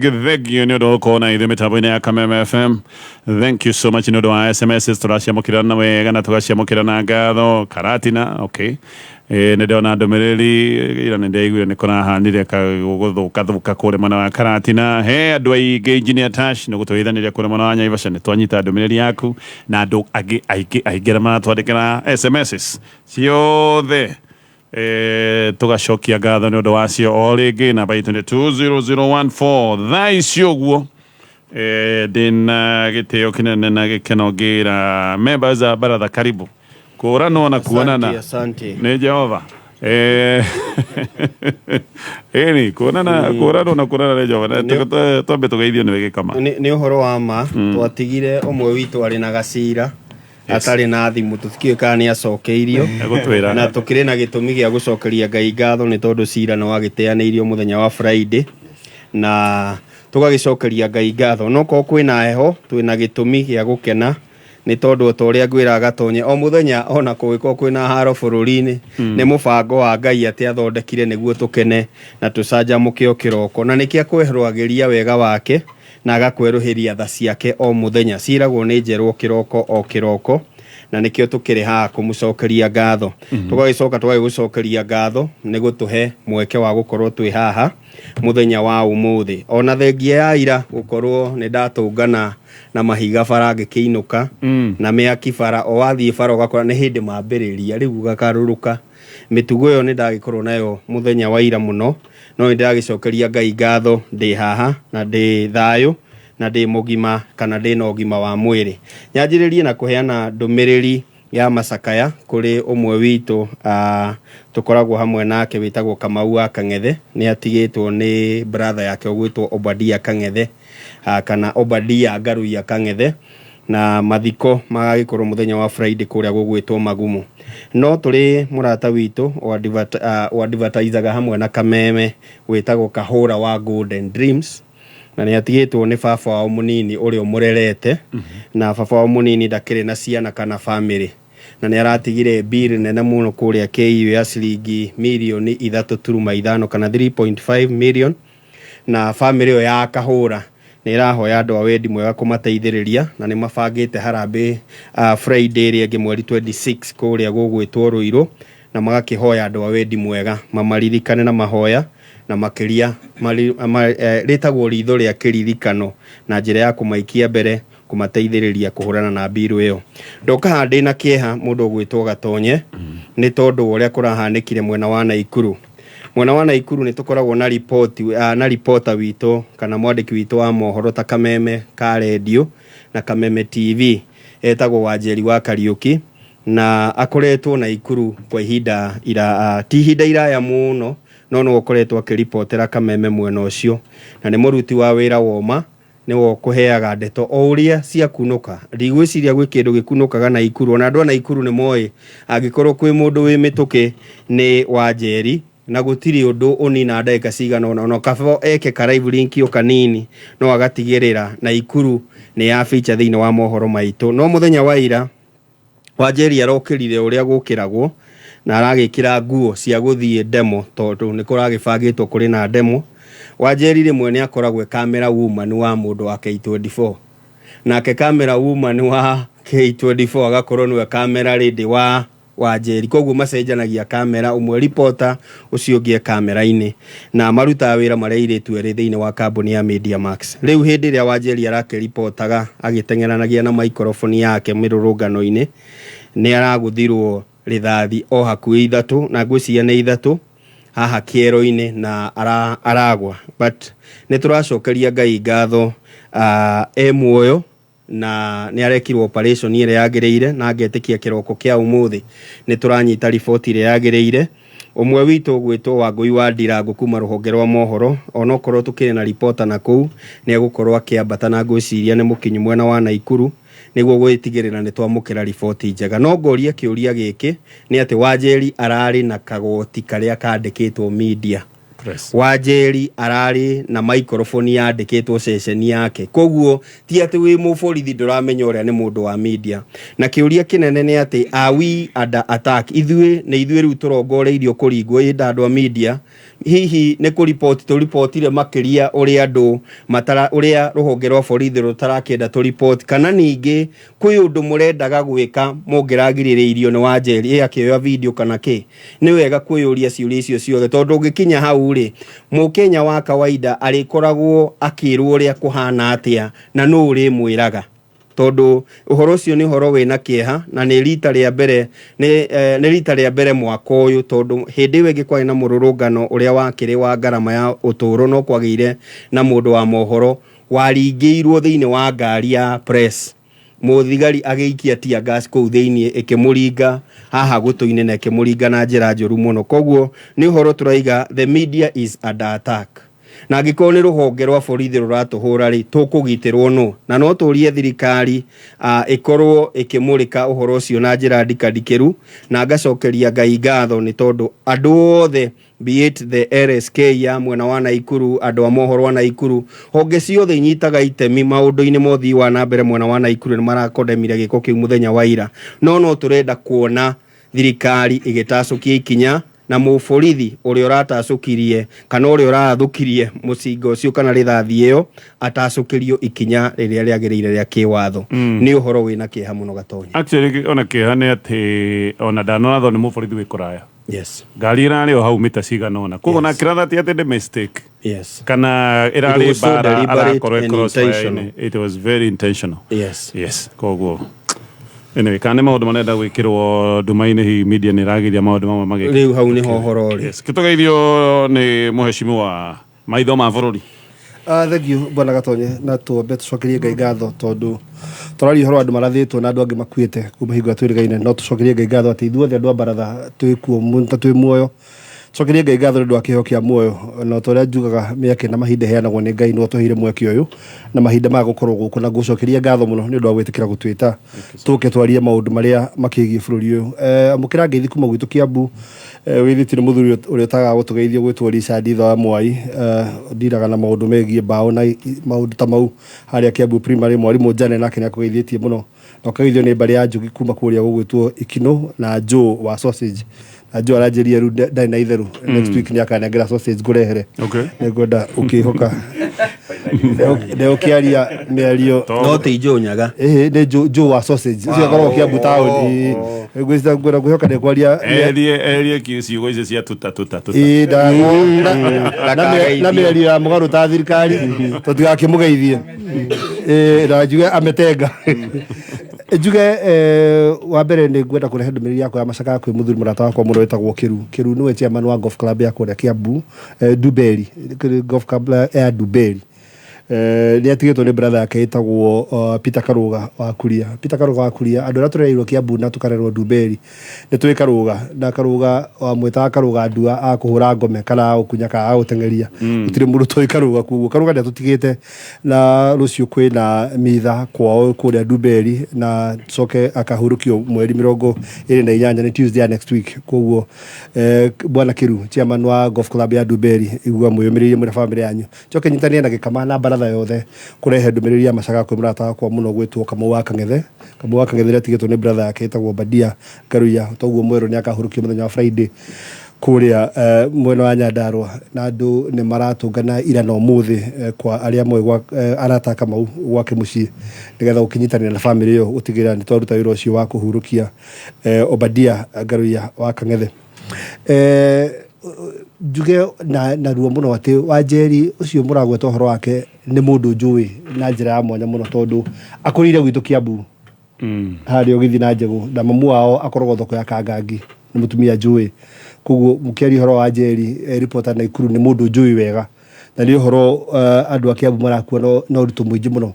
Thank you nĩ ũndũ wa gũkorwo na ithuĩ mĩtambo-inĩ ya Kameme FM. Thank you so much nĩ ũndũ wa SMS, tũraciamũkĩra na wega na tũgaciamũkĩra na ngatho. Karatina, okay. Nĩ ndona ndũmĩrĩri ira, nĩ ndaiguire nĩ kũrahanire gũthũka thũka kũrĩa mwena wa Karatina. He andũ aingĩ, Engineer Tash nĩ gũtũgeithanĩria kũrĩa mwena wa Naivasha, nĩ twanyita ndũmĩrĩri yaku na andũ angĩ aingĩ aingĩ arĩa maratwandĩkĩra SMSs ciothe. Tũgacokia ngatho nĩ ũndũ wacio o rĩngĩ. Namba itũ nĩ 20014. Thaa ici ũguo ndĩna gĩtĩo kĩnene na gĩkeno ngĩra members a baratha karibu kũranwo na kuonana. Asante, asante. Nĩ Jehova. Ĩni kuonana, kũranwo na kuonana nĩ Jehova. Na twambe tũgeithio nĩwe gĩkama. Nĩ ũhoro wa ma, twatigire ũmwe witũ arĩ na gacira atarĩ na thimũ, tũtikĩũĩ kana nĩ acokeirio. Egũtwĩra. Na tũkĩrĩ na gĩtũmi gĩa gũcokeria Ngai ngatho nĩ tondũ cira nĩ wagĩteanĩirio mũthenya wa Friday na tũgagĩcokeria Ngai ngatho. No korwo kwĩna heho, twĩna gĩtũmi gĩa gũkena nĩ tondũ o ta ũrĩa ngwĩraga Gatonye o mũthenya, ona kũngĩkorwo kwĩna haro bũrũri-inĩ, nĩ mũbango wa Ngai atĩ athondekire nĩguo tũkene na tũcanjamũke o kĩroko, na nĩkĩo akwerũhagĩria wega wake na agakwerũhĩria tha ciake o mũthenya. Ciĩragwo nĩ njerũ o kĩroko o kĩroko, na nĩkĩo tũkĩrĩ haha kũmũcokeria ngatho. Tũgagĩcoka tũgagĩgũcokeria ngatho nĩ gũtũhe mweke wa gũkorwo twĩ haha mũthenya wa ũmũthĩ, ona thengia ya ira gũkorwo nĩ ndatũngana na mahiga bara ngĩkĩinũka na mĩaki bara, o wathiĩ bara ũgakora nĩ hĩndĩ mambĩrĩria rĩu gũgakarũrũka. Mĩtugo ĩyo nĩ ndagĩkorwo nayo mũthenya wa ira mũno, no nĩ ndĩragĩcokeria Ngai ngatho ndĩ haha na ndĩ thayũ na ndĩ mũgima kana ndĩ na ũgima wa mwĩrĩ. Nyanjĩrĩrie na kũheana ndũmĩrĩri ya macakaya kũrĩ ũmwe witũ tũkoragwo hamwe nake wĩtagwo Kamau wa Kang'ethe. Nĩ atigĩtwo nĩ brother yake ũgwĩtwo Obadia Kang'ethe kana Obadia Ngaruiya Kang'ethe, na mathiko magagĩkorwo mũthenya wa Friday kũrĩa gũgwĩtwo Magumu. No tũrĩ mũrata witũ o advertisaga hamwe na Kameme wĩtagwo Kahũra wa Golden Dreams, na nĩ atigĩtwo nĩ baba wao mũnini ũrĩa ũmũrerete, na baba wao mũnini ndakĩrĩ na ciana kana family, na nĩ aratigire bill nene mũno kũrĩa KU ya ciringi mirioni 3.5 kana 3.5 million. Na family ĩyo ya Kahũra nĩ ĩrahoya andũ a wendi mwega kũmateithĩrĩria, na nĩ mabangĩte harambĩ Friday ĩrĩa ĩngĩ mweri 26 kũrĩa gũgwĩtwo Rũirũ, na magakĩhoya andũ a wendi mwega mamaririkane na mahoya, na makĩria rĩtagwo ritho rĩa kĩririkano, na njĩra ya kũmaikia mbere kũmateithĩrĩria kũhũrana na mbiru ĩyo. Ndoka haha ndĩna kĩeha, mũndũ ũgwĩtwo Gatonye, nĩ tondũ wa ũrĩa kũrahanĩkire mwena wa Naikuru. Mwena wa Naikuru nĩ tũkoragwo na riboti na ripota witũ kana mwandĩki witũ wa mohoro ta Kameme ka rendio na Kameme TV etagwo Wanjeri wa Kariũki, na akoretwo Naikuru kwa ihinda ira, ti ihinda iraya mũno, no no ũkoretwo akĩribotera Kameme mwena ũcio, na nĩ mũruti wa wĩra woma, nĩwe ũkũheaga ndeto o ũrĩa ciakunũka. Ndigwĩciria gwĩ kĩndũ gĩkunũkaga Naikuru, ona andũ a Naikuru nĩ moĩ angĩkorwo kwĩ mũndũ wĩ mĩtũkĩ nĩ Wanjeri, na gũtirĩ ũndũ ũnina ndagĩka cigana ũna, ona kaba eke ka live link o kanini, no agatigĩrĩra Naikuru nĩ ya feature thĩinĩ wa mohoro maitũ. No mũthenya wa ira Wanjeri arokĩrire ũrĩa gũkĩragwo na aragĩkĩra nguo cia gũthiĩ demo, tondũ nĩ kũragĩbangĩtwo kũrĩ na demo. Wanjeri rĩmwe nĩ akoragwo e camera woman wa mũndũ wa K24, nake camera woman wa K24 agakorwo nĩwe camera lady wa Wanjeri, koguo macenjanagia kamera, ũmwe reporter, ũcio ũngĩ e kamera-inĩ, na marutaga wĩra marĩ airĩtu erĩ thĩinĩ wa kambuni ya Media Max. Rĩu hĩndĩ ĩrĩa Wanjeri arakĩripotaga agĩteng'eranagia na maikoroboni yake mĩrũrũngano-inĩ, nĩ aragũthirwo rĩthathi o hakuhĩ ithatũ, na ngwĩciria nĩ ithatũ haha kĩero-inĩ, na aragwa, but nĩ tũracokeria Ngai ngatho e muoyo na nĩ arekirwo operation ĩrĩa yagĩrĩire, na ngetĩkia kĩroko kĩa ũmũthĩ nĩ tũranyita riboti ĩrĩa yagĩrĩire. Ũmwe witũ ũgwĩtwo Wangũi wa Ndirango kuma rũhonge rwa mohoro, onokorwo tũkĩrĩ na ripota na kũu, nĩ egũkorwo akĩambata, na ngwĩciria nĩ mũkinyu mwena wa Naikuru nĩguo gwĩtigĩrĩra nĩ twamũkĩra riboti njega. No ngoria kĩũria gĩkĩ nĩ atĩ Wanjeri ararĩ na kagoti karĩa kandĩkĩtwo media press. Wanjeri ararĩ na microphone yandĩkĩtwo ceceni yake, koguo ti atĩ wĩ mũborithi ndũramenya ũrĩa nĩ mũndũ wa media. Na kĩũria kĩnene nĩ atĩ, are we under attack? Ithuĩ nĩ ithuĩ rĩu tũrongoreirio kũringwo ĩnda andũ a media. Hihi nĩ kũriboti tũribotire makĩria ũrĩa andũ matara, ũrĩa rũhonge rwa borithi rũtarakĩenda tũriboti, kana ningĩ kwĩ ũndũ mũrendaga gwĩka mũngĩragirĩrĩirio nĩ Wanjeri ĩ akĩoya video kana kĩ? Nĩ wega kwĩyũria ciũria icio ciothe, tondũ ũngĩkinya hau rĩ, mũkenya wa kawaida arĩkoragwo akĩrwo ũrĩa kũhana atĩa na nũ ũrĩmwĩraga, tondũ ũhoro ũcio nĩ ũhoro wĩna kĩeha, na nĩ rita rĩa mbere nĩ rita rĩa mbere mwaka ũyũ, tondũ hĩndĩ ĩyo ĩngĩ kwarĩ na mũrũrũngano ũrĩa wakĩrĩ wa ngarama ya ũtũũro, no kwagĩire na mũndũ wa mohoro waringĩirwo thĩinĩ wa ngari ya press, mũthigari agĩikia tear gas kũu thĩinĩ ĩkĩmũringa haha gũtũ-inĩ na ĩkĩmũringa na njĩra njũru mũno. Koguo nĩ ũhoro tũraiga the media is under attack, na angĩkorwo nĩ rũhonge rwa borithi rũratũhũra rĩ, tũkũgitĩrwo nũ? Na no tũrie thirikari ĩkorwo ĩkĩmũrĩka ũhoro ũcio na njĩra ndikandikĩru. Na ngacokeria Ngai ngatho nĩ tondũ andũ othe, be it the LSK ya mwena wa Naikuru, andũ a mohoro a Naikuru, honge ciothe inyitaga itemi maũndũ-inĩ ma ũthii wa na mbere mwena wa Naikuru, nĩ marakondemire gĩko kĩu mũthenya wa ira. No tũrenda kuona thirikari ĩgĩtacũkia ikinya na mũborithi ũrĩa ũratacũkirie kana ũrĩa ũrathũkirie mũcinga ũcio kana rithathi ĩyo atacũkĩrio ikinya rĩrĩa rĩagĩrĩire rĩa kĩwatho. Nĩ ũhoro wĩna kĩeha mũno, Gatonya. Actually, ona kĩeha nĩ atĩ ona ndanorathwo nĩ mũborithi wĩ kũraya. Ngari ĩrarĩ o hau mita cigana ũna, koguo na kĩratha ti atĩ nĩ mistake kana ĩrarĩ It was so mbara deliberate arakorwo and crossfire-inĩ. intentional. It was very intentional. Yes, koguo anyway, kana nĩ maũndũ marenda gwĩkĩrwo nduma-inĩ, hihi media nĩ ĩragiria maũndũ mamwe magĩkĩka. Rĩu hau nĩho ũhoro ũrĩ. Yes, kĩtũgeithio nĩ mũheshimiwa maitho ma bũrũri. Thank you, bwana Gatonye, na twambe tucokerie Ngai ngatho tondu tũraria ũhoro wa andũ marathĩtwo na andũ angĩ makuĩte kuma hingo ĩrĩa twĩrĩgaine, no tũcokerie Ngai ngatho atĩ ithuothe andũ a baratha twĩ kuo ta twĩ muoyo. Cokerie Ngai ngatho nĩ ũndũ wa kĩheo kĩa muoyo, na ta ũrĩa njugaga, mĩeke na mahinda iheanagwo nĩ Ngai, nĩwe ũtũheire mweke ũyũ na mahinda maya gũkorwo gũkũ, na ngũcokeria ngatho mũno nĩ ũndũ wa gwĩtĩkĩra gũtwĩta tũke twarie maũndũ marĩa makĩgiĩ bũrũri ũyũ. Amũkĩra ngeithi kuma gwitũ Kiambu. Wĩthĩtio nĩ mũthuri ũrĩa ũtagaga gũtũgeithia gwĩtwo Richard Itho wa Mwai, ndiraga na maũndũ megiĩ mbaũ na maũndũ ta mau harĩa Kiambu Primary. Mwarimũ Jane nake nĩ akũgeithĩtie mũno, na ũkageithio nĩ mbarĩ ya Njugi kuma kũrĩa gũgwĩtwo Ikinũ na Joe wa sausage, na Joe aranjĩria rĩu ndarĩ na itherũ, next week nĩ akanengera sausage ngũrehere. Nĩngwenda ũkĩhoka nĩ ũkĩaria mĩario. No ti njũnyaga. Ĩhĩ, nĩ Joe wa sausage ũcio akoragwo Kiambu taũni. Ngwĩciria ngwenda kwĩhoka nĩ kwaria. Erie ciugo icio cia tuta tuta tuta. Ĩĩ, na mĩario ya mũgarũ ta thirikari tũtigakĩmũgeithie. Ĩĩ, na njuge ametenga njuge. Wa mbere nĩ ngwenda kũrehe ndũmĩrĩri yakwa ya macakaya kwĩ mũthuri mũrata wakwa mũno wĩtagwo Kĩru. Kĩru nĩwe chairman wa golf club ya kũrĩa Kiambu, Nduberi, golf club ya Nduberi. Nĩ atigĩtwo nĩ brother yake ĩtagwo Peter Karuga wa Kuria. Peter Karuga wa Kuria, andũ arĩa tũrereirwo Kiambu na tũkarerwo Nduberi nĩ tũĩ Karuga, na Karuga wamwĩtaga Karuga ndua akũhũra ngome kana agũkunya kana agũteng'eria, gũtirĩ mũndũ tũĩ Karuga. Koguo Karuga nĩ atũtigĩte, na rũciũ kwĩna mitha kwao kũrĩa Nduberi, na coke akahurũkio mweri 28, nĩ Tuesday ya next week. Koguo bwana Kiru, chairman wa golf club ya Nduberi, igua mwĩyũmĩrĩirie mwĩna famĩlĩ yanyu. Njoke nyitanie na gĩkama na baratha yothe kũrehe ndũmĩrĩri ya macakaya kwĩ mũrata wakwa mũno gwĩtwo Kamau wa Kang'ethe. Kamau wa Kang'ethe nĩ atigĩtwo nĩ brother yake ĩtagwo Badia Ngaruiya. Toguo mwerũ nĩ akahurũkio mũthenya wa Friday kũrĩa mwena wa Nyandarua, na andũ nĩ maratũngana ira na ũmũthĩ kwa arĩa moĩ gwa arata a Kamau gwake mũciĩ, nĩgetha gũkĩnyitanĩra na famĩlĩ ĩyo gũtigĩrĩra nĩ twaruta wĩra ũcio wa kũhurũkia Obadia Ngaruiya wa Kang'ethe. Njuge na ruo mũno atĩ Wanjeri ũcio mũragweta ũhoro wake nĩ mũndũ njũĩ na njĩra ya mwanya mũno, tondũ akũrĩire gwitũ Kiambu harĩa ũgĩthiĩ na Njegũ, na mamu wao akoragwo thoko ya Kangangi, nĩ mũtumia njũĩ. Koguo mũkĩaria ũhoro wa Wanjeri, reporter Naikuru, nĩ mũndũ njũĩ wega, na nĩ ũhoro andũ a Kiambu marakua na ũritũ mũingĩ mũno.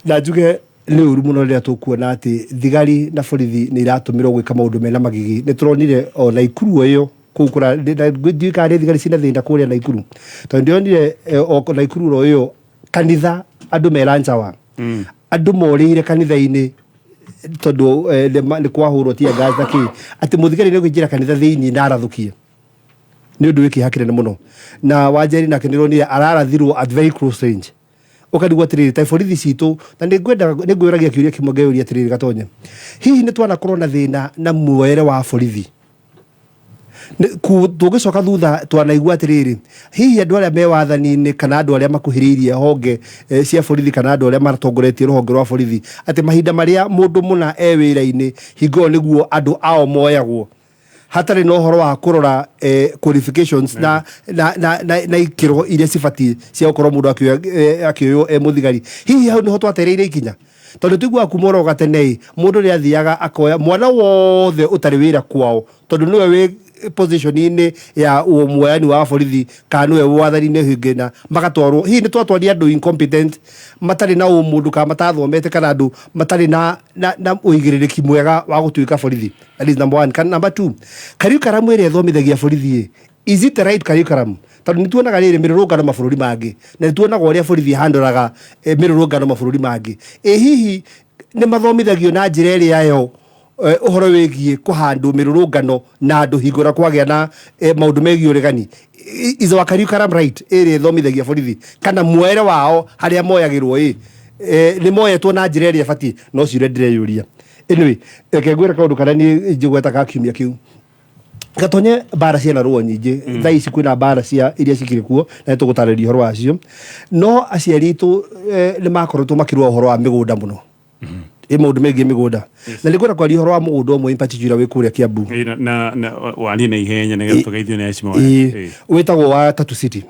Na njuge nĩ ũru mũno rĩrĩa tũkuona atĩ thigari na borithi nĩ iratũmĩrwo gwĩka maũndũ mena magigi. Nĩ tũronire o Naikuru o ĩyo kũu kũra ndiũĩ kana nĩ thigari cina thĩna kũrĩa Naikuru, tondũ ndĩronire o Naikuru ro ĩyo kanitha andũ mera njawa, andũ morĩire kanitha-inĩ tondũ nĩ kwahũrwo tear gas na kĩ, atĩ mũthigari nĩ kũingĩra kanitha thĩinĩ na arathũkie. Nĩ ũndũ wĩ kĩeha kĩnene mũno. Na Wanjeri nake nĩ ronire ararathirwo at very close range, ũkarigwo atĩrĩrĩ, ta borithi citũ. Na nĩ ngwenda nĩ ngwĩragia kĩũria kĩmwe, ngeyũria atĩrĩrĩ, Gatonye, hihi nĩ twanakorwo na thĩna na muoere wa borithi? Tũngĩcoka thutha twanaigua atĩrĩrĩ, hihi andũ arĩa me wathani-inĩ kana andũ arĩa makuhĩrĩirie honge cia borithi kana andũ arĩa matongoretie rũhonge rwa borithi, atĩ mahinda marĩa mũndũ mũna e wĩra-inĩ, hingo ĩyo nĩguo andũ ao moyagwo hatarĩ na ũhoro wa kũrora qualifications na ikĩro iria cibatiĩ cia gũkorwo mũndũ akĩoywo e mũthigari. Hihi hau nĩho twatereire ikinya, tondũ tũiguaga kuma oro gatene mũndũ nĩ athiaga akoya mwana wothe ũtarĩ wĩra kwao, tondũ nĩwe wĩ position-inĩ ya muoyani wa borithi kana nĩwe wathani-inĩ hĩngĩ, na magatwarwo. Hihi nĩ twatwaria andũ incompetent, matarĩ na ũmũndũ kana matathomete, kana andũ matarĩ na ũigĩrĩrĩki mwega wa gũtuĩka borithi? That is number one. Kana number two, curriculum ĩrĩa ĩthomithagia borithi ĩ, is it the right curriculum? Tondũ nĩ tuonaga rĩrĩ mĩrũrũngano mabũrũri mangĩ, na nĩ tuonaga ũrĩa borithi handũraga mĩrũrũngano mabũrũri mangĩ. Ĩ hihi nĩ mathomithagio na njĩra ĩrĩa yo ũhoro wĩgiĩ kũhandwo mĩrũrũngano na andũ hingo ĩrĩa kwagĩa na maũndũ megiĩ ũregani? Is our curriculum right ĩrĩa ĩthomithagia borithi, kana muoere wao harĩa moyagĩrwo ĩ nĩ moyetwo na njĩra ĩrĩa ĩbatiĩ? No ciũria ndĩreyũria. Anyway, reke ngwĩre kaũndũ karĩa niĩ njigwetaga ga kiumia kĩu gatonye. Mbara ciana ruo nyingĩ thaa ici, kwĩna mbara cia iria cikĩrĩ kuo na nĩ tũgũtarĩria ũhoro wacio, no aciari aitũ nĩ makoretwo makĩrũa ũhoro wa mĩgũnda mũno, ĩ maũndũ megiĩ mĩgũnda, na nĩ ngwenda kwaria ũhoro wa mũgũnda ũmwe in particular wĩ kũrĩa Kiambu. Ĩ, na warie na ihenya nĩgetha tũgeithio nĩ heshima. Ĩ, wĩtagwo wa Tatu City.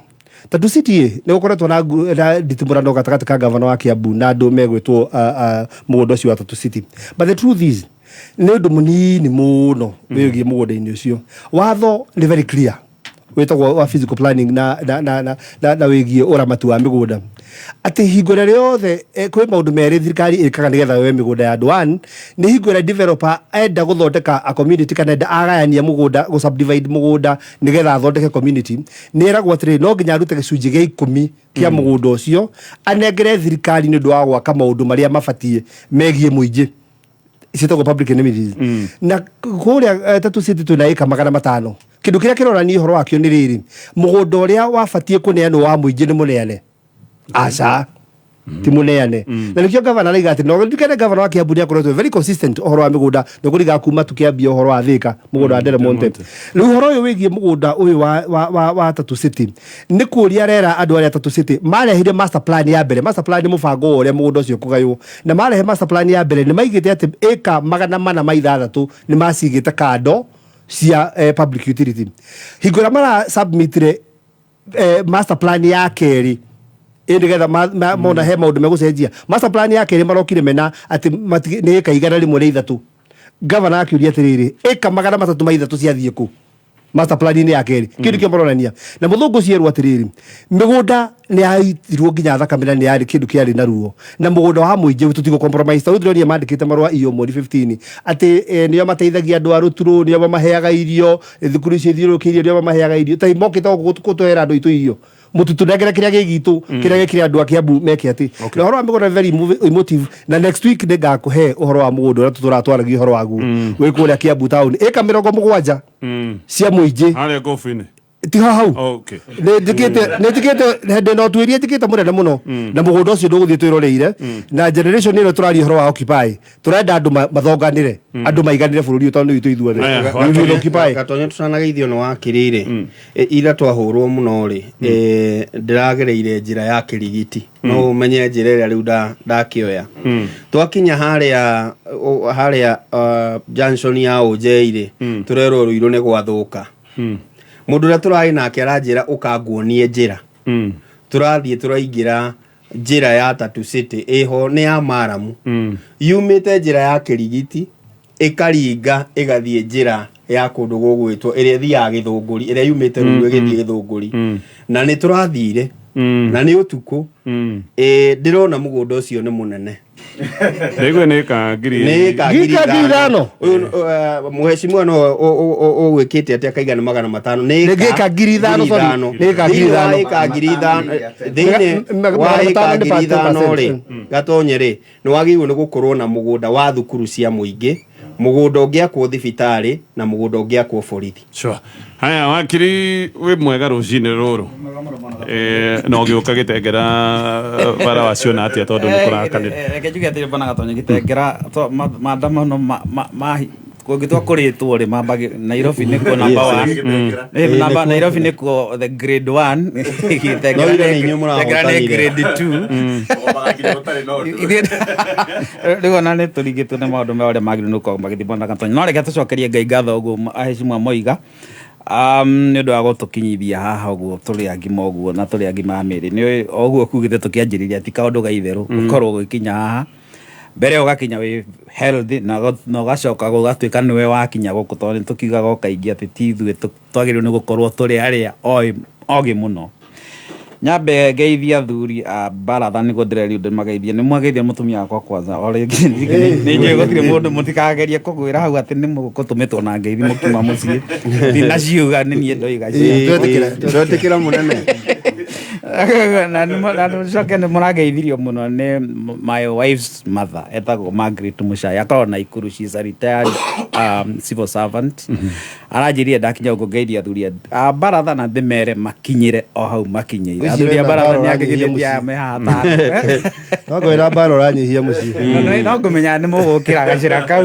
Tatu City ĩ nĩ gũkoretwo na nditimũrano gatagatĩ ka gavana wa Kiambu na andũ megwĩtwo mũgũnda ũcio wa Tatu City, but the truth is nĩ ũndũ mũnini mũno wĩgiĩ mũgũnda-inĩ ũcio. Watho nĩ very clear, wĩtagwo wa physical planning na wĩgiĩ ũramati wa mĩgũnda, atĩ hingo ĩrĩa rĩothe kwĩ maũndũ merĩ thirikari ĩkaga nĩgetha yoe mĩgũnda ya andũ. One, nĩ hingo ĩrĩa developer enda gũthondeka a community kana enda agayania mũgũnda, gũ subdivide mũgũnda nĩgetha athondeke community, nĩ eragwo atĩrĩrĩ, no nginya arute gĩcunjĩ gĩa 10 kĩa mũgũnda ũcio anengere thirikari nĩ ũndũ wa gwaka maũndũ marĩa mabatiĩ megiĩ mũingĩ, ciĩtagwo public amenities. Na kũrĩa Tatu City twĩna ĩka 500. Kĩndũ kĩrĩa kĩronania ũhoro wakĩo nĩ rĩrĩ, mũgũnda ũrĩa wabatiĩ kũneanwo wa mũingĩ nĩ mũneane? Aca, ti mũneane. Na nĩkĩo gavana araiga atĩ, no ririkane gavana wa Kiambu nĩ akoretwo very consistent ũhoro wa mĩgũnda, nĩ kũriga kuma tũkĩambia ũhoro wa Thĩka, mũgũnda wa Del Monte. Rĩu ũhoro ũyũ wĩgiĩ mũgũnda ũyũ wa Tatu City, nĩ kũria arera andũ arĩa Tatu City marehire master plan ya mbere. Master plan nĩ mũbango wa ũrĩa mũgũnda ũcio ũkũgaywo, na marehe master plan ya mbere nĩ maigĩte atĩ ĩka 406 nĩ macigĩte kando cia public utility. Hingo ĩrĩa mara submitire master plan ya kerĩ ĩ nĩgetha mona he maũndũ megũcenjia, master plan ya kerĩ marokire mena atĩ nĩ ĩka 103. Gavana akĩũria atĩrĩrĩ, ĩka 303 ciathiĩ kũ master plan-inĩ ya kerĩ? Kĩu nĩkĩo maronania na mũthũngũ cierwo atĩrĩrĩ, mĩgũnda nĩ yaitirwo nginya thakame na nĩ yarĩ kĩndũ kĩarĩ na ruo, na mũgũnda wa mũingĩ tũtigũ compromise. Tondũ ndĩronire mandĩkĩte marũa iyo mweri 15 atĩ nĩo mateithagia andũ a Rũturo, nĩo mamaheaga irio, thukuru icio ithiũrũrũkĩirio nĩo mamaheaga irio, ta mokĩte gũkũ gũtũhera andũ aitũ irio. Mũtitũnengere kĩrĩa gĩ gitũ, kĩrĩa gĩkĩrĩ andũ a Kiambu meke atĩ. Na ũhoro wa mĩgũnda nĩ very emotive, na next week nĩ ngakũhe ũhoro wa mũgũnda ũrĩa tũratwaragia ũhoro waguo wĩ kũrĩa Kiambu town, ĩka 70 cia mũingĩ. Harĩa ngobu-inĩ? Ti ho hau. Okay. Nĩ njĩkĩte, nĩ njĩkĩte hĩndĩ na ũtuĩria njĩkĩte mũnene mũno, na mũgũnda ũcio ndũgũthiĩ twĩroreire. Na generation ĩno tũraria ũhoro wa occupy, tũrenda andũ mathonganĩre, andũ maiganĩre bũrũri ũyũ, tondũ nĩ witũ ithuothe. Aya, We will occupy. Gatonya, tũtanageithio nĩ wakĩrĩ rĩ, ira twahũrwo mũno rĩ, ndĩragereire njĩra ya Kĩrigiti, no ũmenye njĩra ĩrĩa rĩu ndakĩoya. Twakinya harĩa harĩa junction ya Ũnjei rĩ, tũrerwo Rũirũ nĩ gwathũka. Mũndũ ũrĩa tũrarĩ nake aranjĩra, "Ũka nguonie njĩra." Tũrathiĩ tũraingĩra njĩra ya Tatu City ĩho nĩ ya maramu, yumĩte njĩra ya Kĩrigiti ĩkaringa ĩgathiĩ njĩra ya kũndũ gũgwĩtwo ĩrĩa ĩthiaga Gĩthũngũri, ĩrĩa yumĩte Rũirũ ĩgĩthiĩ Gĩthũngũri. Na nĩ tũrathire na nĩ ũtukũ. Ndĩrona mũgũnda ũcio nĩ mũnene. Ndaigua nĩ ĩka ngiri Nĩ ĩka Ngiri ngiri 5. Ũyũ mũhecimiwa no ũgwĩkĩte atĩ akaiga nĩ 500. Nĩ ĩka 5,000, sorry. Nĩ ĩka ngiri Thĩinĩ wa 5. ĩka 5,000, thĩinĩ wa magana ĩka matano nĩ ngiri 10%. ithano rĩ, gatonye rĩ, nĩ wagĩrĩirwo nĩ gũkorwo na mũgũnda wa thukuru cia mũingĩ, mũgũnda ũngĩakwo thibitarĩ, na mũgũnda ũngĩakwo borithi. Sure. Haya, wakiri, wĩ mwega rũcinĩ rũrũ? Na ũgĩũka gĩtengera bara waciona atĩa, tondũ nĩ kũrakanĩra? Reke njuge atĩrĩ, bwana Gatonye, gĩtengera maandamano ma Kũngĩtua kũrĩtwo rĩ, mambagi Nairobi nĩkuo number one. Namba Nairobi nĩkuo the grade one. No ira nĩ inyuĩ Thengera nĩ mũrahotanire. grade two. Rĩu ona nĩ tũringĩtwo nĩ maũndũ ma ũrĩa magĩrĩirwo nĩ gũkorwo magĩthiĩ na Gatonya. No reke tũcokerie Ngai ngatho ũguo aheshimiwa moiga, nĩ ũndũ wa gũtũkinyithia haha ũguo tũrĩ agima ũguo na tũrĩ agima a mĩĩrĩ. Nĩ o ũguo kugĩte tũkĩanjĩrĩria ti kaũndũ ga itherũ gũkorwo ũgĩkinya haha mbere ũgakinya wĩ healthy na ũgacoka gũgatuĩka nĩwe wakinya gũkũ, tondũ nĩ tũkiugaga o kaingĩ atĩ ti ithuĩ twagĩrĩirwo nĩ gũkorwo tũrĩ arĩa ogĩ mũno. Nyambe ngeithie athuri a baratha nĩguo ndĩrerirwo ndĩmageithie. Nĩ mwageithia mũtumia wakwa kwanza o rĩngĩ nĩ njũĩ gũtirĩ mũndũ, mũtikagerie kũgwĩra hau atĩ nĩ mũgũtũmĩtwo na ngeithi mũkiuma mũciĩ. Ndinaciuga nĩ niĩ ndoiga cia. Twetĩkĩra. Twetĩkĩra mũnene. Na nĩcoke nĩ mũrageithirio mũno nĩ my wife's mother etagwo Margaret Muchai, akoragwo Naikuru. She is a retired civil servant. Aranjĩrire ndakinya gũkũ ngeithia athuri a baratha na ndĩmere makinyĩre o hau makinyĩire. Athuri a baratha nĩ angĩgithĩtie aya me haha atano. No ngwĩra mbara ũranyihia mũciĩ. No ngũmenya nĩ mũgũkĩra gacĩra kau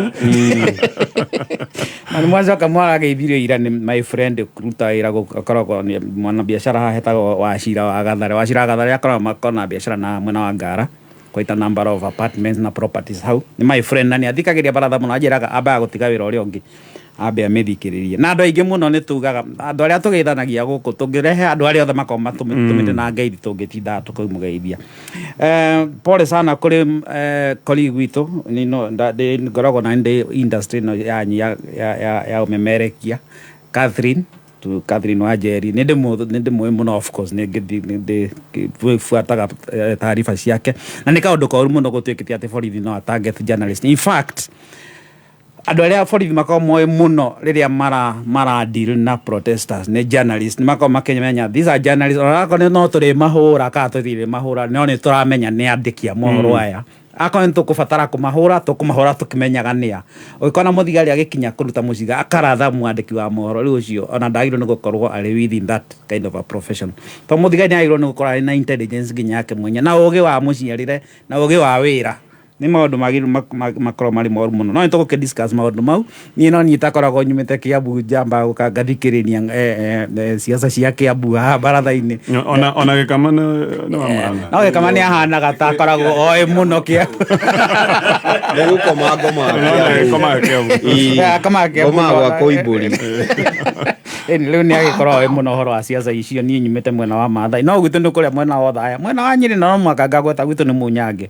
na nĩ mwacoka mwarageithirio ira nĩ my friend kũruta wĩra gũkũ, akoragwo nĩ mwana biacara haha etagwo Wacira wa Gathare. Wacira wa Gathare akoragwo makona biacara na mwena wa Ngara, quite a number of apartments na properties hau. Nĩ my friend na nĩ athikagĩria baratha mũno, anjĩraga ambaga gũtiga wĩra ũrĩa ũngĩ ambe amĩthikĩrĩrie. Na andũ aingĩ mũno nĩ tugaga andũ arĩa tũgeithanagia gũkũ, tũngĩrehe andũ arĩa othe makoragwo matũmĩte na ngeithi, tũngĩtindaga tũkĩmũgeithia. Pole sana kũrĩ colleague witũ, no ngoragwo na ndĩ industry ĩno yanyu ya ũmemerekia, Catherine tu, Catherine Wanjeri, nĩ ndĩmũĩ mũno, of course nĩ ndĩbuataga taariba ciake, na nĩ kaũndũ koru mũno gũtuĩkĩte atĩ borithi no a target journalist. In fact, andũ arĩa borithi makoragwo moĩ mũno rĩrĩa mara deal na protesters nĩ journalist. Nĩ makoragwo makĩmenya these are journalists, ona akorwo no tũrĩ mahũra kana tũtirĩ mahũra, no nĩ tũramenya nĩ andĩki a mohoro aya. Akorwo nĩ tũkũbatara kũmahũra, tũkũmahũra tũkĩmenyaga nĩa. Ũngĩkona mũthigari agĩkinya kũruta mũciga akaratha mwandĩki wa mohoro, rĩu ũcio ona ndagĩrĩirwo nĩ gũkorwo arĩ within that kind of a profession, tondũ mũthigari nĩ agĩrĩirwo nĩ gũkorwo arĩ na intelligence nginya yake mwenye, na ũgĩ wa mũciarĩre na ũgĩ wa wĩra. Nĩ maũndũ magĩrĩirwo makorwo marĩ moru mũno, no nĩ tũgũkĩ discuss maũndũ mau. Niĩ no niĩ itakoragwo nyumĩte Kiambu, njamba gũka ngathikĩrĩria ciaca cia Kiambu haha baratha-inĩ. Ona Gĩkama nĩ wa Murang'a. No Gĩkama nĩ ahanaga ta akoragwo oĩ mũno Kiambu. Nĩ gũkoma ngoma. Gĩkoma Kiambu. Akomaga Kiambu. Ngomaga gwa Koimbũri. Ĩni rĩu nĩ agĩkorwo oĩ mũno ũhoro wa ciaca icio. Niĩ nyumĩte mwena wa Maathai, no gwitũ nĩ kũrĩa mwena wa Othaya, mwena wa Nyĩrĩ, na no mũhaka ngagweta gwitũ nĩ Munyange,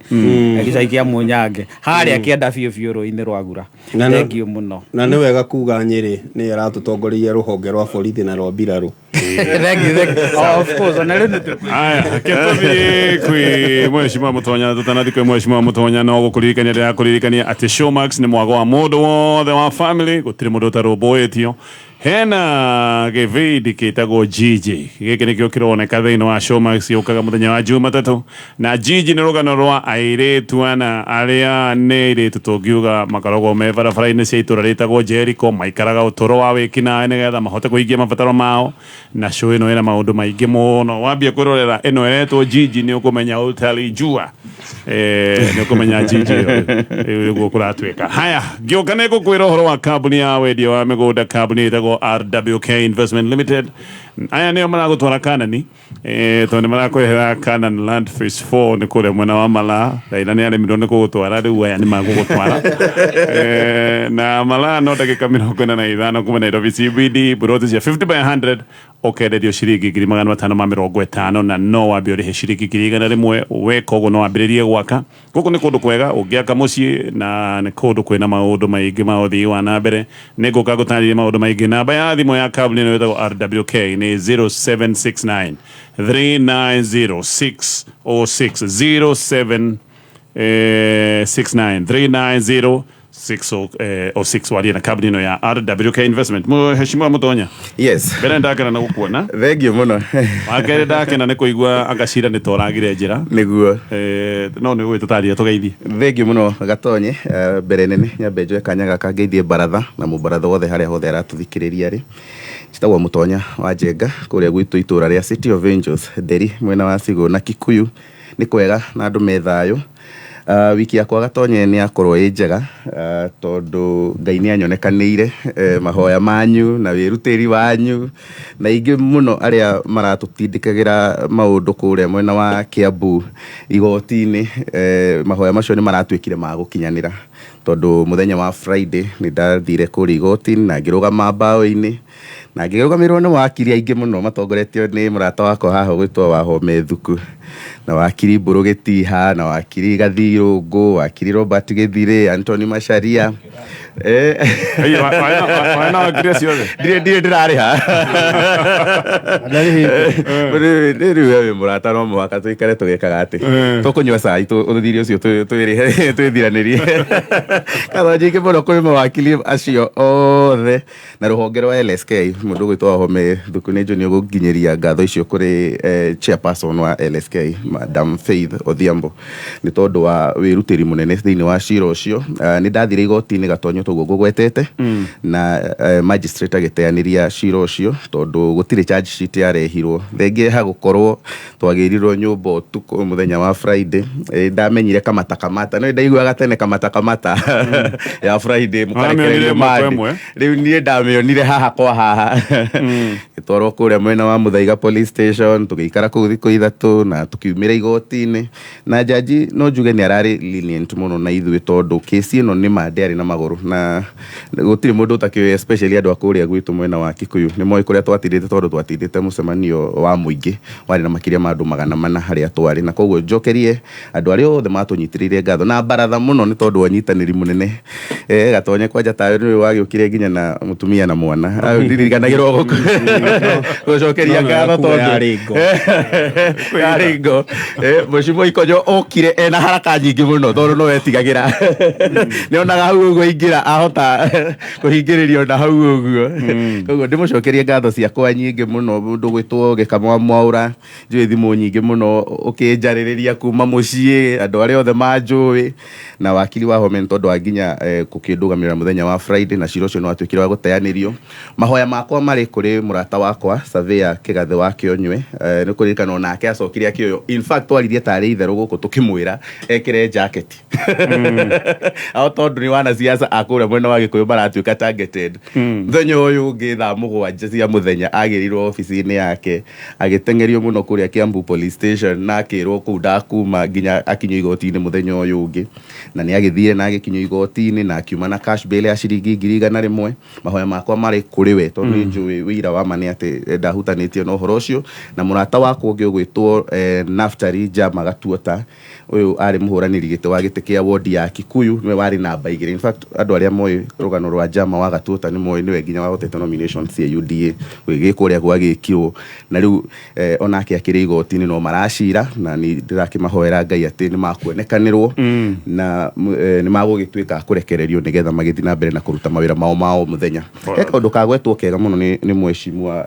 gĩcagi kĩa Munyange harĩa kĩanda biũ biũ rũĩ-inĩ rwa Gura. Thank you mũno. Na nĩ wega kuga Nyĩrĩ nĩ ĩratũtongoreirie rũhonge rwa borithi na rwa mbirarũ. Thank you, thank you. Oh, of course, ona rĩu nĩ Aya, reke tũthiĩ kwĩ Mheshimiwa Mũtonya. Tũtanathiĩ kwĩ Mheshimiwa Mũtonya, no gũkũririkania ndĩrakũririkania atĩ Showmax nĩ mwago wa mũndũ wothe wa family, gũtirĩ mũndũ ũtarũmbũĩtio. Hena gĩbindi gĩtagwo Gigi, gĩkĩ nĩkĩo kĩroneka thĩinĩ wa Showmax, yũkaga mũthenya wa Jumatatũ. Na Gigi nĩ rũgano rwa airĩtu ana arĩa nĩ airĩtu tũngiuga makoragwo me barabara-inĩ cia itũra rĩtagwo Jericho, maikaraga ũtũro wa wĩkinaĩ nĩgetha mahote kũhingia mabataro mao. Na show ĩno ĩna maũndũ maingĩ mũno. Wambia kwĩrorera ĩno ĩretwo Gigi nĩ ũkũmenya utalijua, nĩ ũkũmenya Gigi ĩyo rĩu nĩguo kũratuĩka. Haya, ngĩũka nĩ ngũkwĩra ũhoro wa kambuni ya wendia wa mĩgũnda, kambuni ĩtagwo RWK Investment Limited. Aya nĩo maragũtwara Kanani, tondũ nĩ marakũrehera Canaan Land Phase 4 nĩ kũrĩa mwena wa Malaa. Raila nĩ aremirwo nĩ gũgũtwara, rĩu aya nĩ magũgũtwara. Na Malaa no ndagĩka 45 kuma Nairobi CBD, buroti cia 50 by 100 ũkenderio ciringi 550,000, na no wambe ũrĩhe ciringi 100,000. Weka ũguo no wambĩrĩrie gwaka. Gũkũ nĩ kũndũ kwega ũngĩaka mũciĩ, na nĩ kũndũ kwĩna maũndũ maingĩ ma ũthii wa na mbere. Nĩ ngũka ngũtarĩrie maũndũ maingĩ. Namba ya thimũ ya kambuni ĩno ĩtagwo RWK nĩ 0769 390 606, 07 69 390 606, warie na kambuni ĩno ya RWK Investment. Mheshimiwa Mũtonya. Yes. Mbere ndakena na gũkuona. Thank you mũno. Wakerĩ ndakena nĩ kũigua anga cira nĩ toragire njĩra. Nĩguo. No nĩ gũgĩtũtarĩria tũgeithie. Thank you mũno Gatonye. Mbere nene nyambe njoe kanya gaka ngeithie baratha na mũbaratha wothe harĩa hothe aratũthikĩrĩria rĩ. Njĩtagwo Mũtonya wa Njenga kũrĩa gwitũ itũra rĩa City of Angels, Nderi, mwena wa Sigũ na Kikuyu. Nĩ kwega na andũ me thayũ. Wiki yakwa Gatonye nĩ yakorwo ĩ njega, tondũ Ngai nĩ anyonekanĩire, mahoya manyu na wĩrutĩri wanyu na ingĩ mũno arĩa maratũtindĩkagĩra maũndũ kũrĩa mwena wa Kiambu igoti-inĩ. Mahoya macio nĩ maratuĩkire ma gũkinyanĩra, tondũ mũthenya wa Friday nĩ ndathire kũrĩa igoti-inĩ na ngĩrũgama mbaũ-inĩ na ngĩrũgamĩrĩrwo nĩ wakiri aingĩ mũno matongoretio nĩ mũrata wakwa haha ũgwĩtwo Wahome Thuku, na wakiri Mbũrũ Gĩtiha, na wakiri Gathirũngũ, wakiri Robert Gĩthirĩ, Anthony Macharia. Wana wakiri acio othe? Ndirĩ ndĩrarĩha. Ndarĩhĩte. Rĩu we wĩ mũrata, no mũhaka tũikare tũgĩkaga atĩ tũkũnyua cai ũthiri ũcio twĩrĩhe twĩthiranĩrie. Ngatho nyingĩ mũno kũrĩ mawakiri acio othe na rũhonge rwa LSK. Mũndũ ũgwĩtwo Wahome Thuku nĩ njũĩ nĩ ũgũnginyĩria ngatho icio kũrĩ chairperson wa LSK, Madam Faith Odhiambo, nĩ tondũ wa wĩrutĩri mũnene thĩinĩ wa cira ũcio. Nĩ ndathire igoti-inĩ, Gatonyo, toguo ngũgwetete, na magistrate agĩteanĩria cira ũcio tondũ gũtirĩ charge sheet yarehirwo. Thengia ha gũkorwo twagĩrirwo nyũmba ũtukũ mũthenya wa Friday, ndamenyire kamata kamata no ndaiguaga tene kamata kamata ya Friday mũkarekererio Wamĩonire ĩmwe kwa mandi. ĩmwe? Rĩu niĩ ndamĩonire haha kwa haha, gĩtwarwo kũrĩa mwena wa Mũthaiga police station, tũgĩikara kũu thikũ 3 na tũkiumĩra igoti-inĩ, na jaji no njuge nĩ ararĩ lenient mũno na ithuĩ, tondũ kesi ĩno nĩ ma ndĩarĩ na magũrũ na gũtirĩ mũndũ ũtakĩũĩ, especially andũ a kũrĩa gwitũ mwena wa Kikuyu nĩ moĩ kũrĩa twatindĩte, tondũ twatindĩte mũcemanio wa mũingĩ warĩ na makĩria ma andũ 400 harĩa twarĩ. Na koguo njokerie andũ arĩa othe matũnyitĩrĩire ngatho na baratha mũno nĩ tondũ wa ũnyitanĩri mũnene. Gatonye, kwanja tawe nĩwe wagĩũkire nginya na mũtumia na mwana. Ayo ndirikanagĩrwo gũkũ gũcokeria No, no, ngatho kuga tondũ yarĩ ngo. Yarĩ ngo. Mheshimiwa Ikonyo okire ena haraka nyingĩ mũno tondũ no etigagĩra, nĩonaga hau ũguo aingĩra ahota kũhingĩrĩrio na hau ũguo. Koguo ndĩmũcokerie ngatho ciakwa nyingĩ mũno. Mũndũ gwĩtwo Gĩkama Mwaũra, njũĩ thimũ nyingĩ mũno ũkĩnjarĩrĩria kuma mũciĩ, andũ arĩa othe manjũĩ, na wakiri wa Home nĩ tondũ wa nginya gũkĩndũgamĩrĩra mũthenya wa Friday, na cira ũcio nĩ watuĩkire wa gũteanĩrio. Mahoya makwa marĩ kũrĩ mũrata wakwa Surveyor Kĩgathĩ wa Kĩonywe. Nĩ kũririkana onake acokire akĩoywo. In fact, twaririe tarĩ itherũ gũkũ tũkĩmwĩra ekĩre jacket ao tondũ nĩ wanasiasa a kũrĩa mwena wa Gĩkũyũ maratuĩka targeted. Mũthenya ũyũ ũngĩ thaa 7 cia mũthenya agĩrirwo obici-inĩ yake, agĩteng'erio mũno kũrĩa Kiambu police station na akĩrwo kũu ndakuma nginya akinyio igoti-inĩ mũthenya ũyũ ũngĩ, na nĩ agĩthire na agĩkinyio igoti-inĩ na akiuma na cash bail ya ciringi 100,000. Mahoya makwa marĩ kũrĩ we tondũ nĩ njũĩ wĩira wa ma nĩ atĩ ndahutanĩtio na ũhoro ũcio. Na mũrata wakwa ũngĩ ũgwĩtwo Naftali Jama Gatuota, ũyũ arĩ mũhũranĩri gĩtĩ wa gĩtĩ kĩa wodi ya Kikuyu, nĩwe warĩ namba 2. In fact, andũ arĩa moĩ rũgano rwa Jama wa Gatuota nĩ moĩ nĩwe nginya wahotete nomination cia UDA gũgĩkwo ũrĩa gwagĩkirwo. Na rĩu onake akĩrĩ igoti-inĩ no maracira, na nĩ ndĩrakĩmahoera Ngai atĩ nĩ makuonekanĩrwo na nĩ magũgĩtuĩka a kũrekererio nĩgetha magĩthiĩ na mbere na kũruta mawĩra mao ma o mũthenya. He kaũndũ kagwetwo kega mũno nĩ mheshimiwa